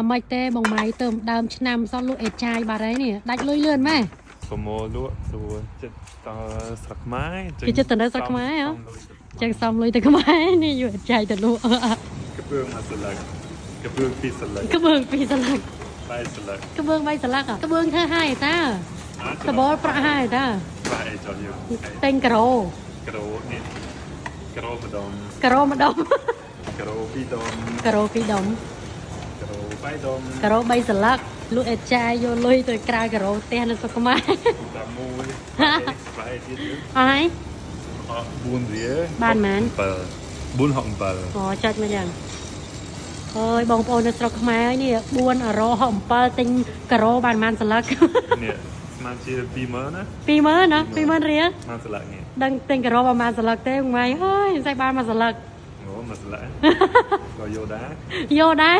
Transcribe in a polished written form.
អមិនទេបងម៉ៃទៅដើមឆ្នាំសោះលក់អេតចាយបាត់ហើយនេះដាច់លុយលឿនម៉េះ ប្រមូលលក់ស្រួលចិត្តដល់ស្រុកខ្មែរ គេចិត្តទៅនៅស្រុកខ្មែរហ៎ ចឹងសំលុយទៅខ្មែរនេះយកអេតចាយទៅលក់ កពឿងមួយស្លឹកកពឿងពីរស្លឹក ក្បឿងពីរស្លឹក បែរស្លឹក ក្បឿងបីស្លឹកហ៎ក្បឿងធ្វើឲ្យតាសបល់ប្រាក់ឲ្យតា បែរចុះយើង តែងការ៉ូ ក្រូនេះក្រូម្ដង ការ៉ូម្ដុំ ក្រូពីរដុំ ការ៉ូពីរដុំ ក្រូបីដុំ ការ៉ូបីស្លឹកលក់អេតចាយយកលុយទៅក្រៅការ៉ូផ្ទះនៅស្រុកខ្មែរ តាមមួយបែរទៀតយើង អស់ហើយ អស់4រៀល បានប៉ុន្មាន 7 467 អូចុចមកយ៉ាងអើយបងប្អូននៅស្រុកខ្មែរហើយនេះ4អរ៉ូ67ទិញការ៉ូបានប៉ុន្មានស្លឹក នេះស្មានជា20000ណា 20000ណា20000រៀល ស្មានស្លឹកនេះ ដឹងទិញការ៉ូប្រហែលស្លឹកទេម៉ៃហើយមិនស្អីបានមួយស្លឹក អូមួយស្លឹកក៏យកដែរ យកដែរ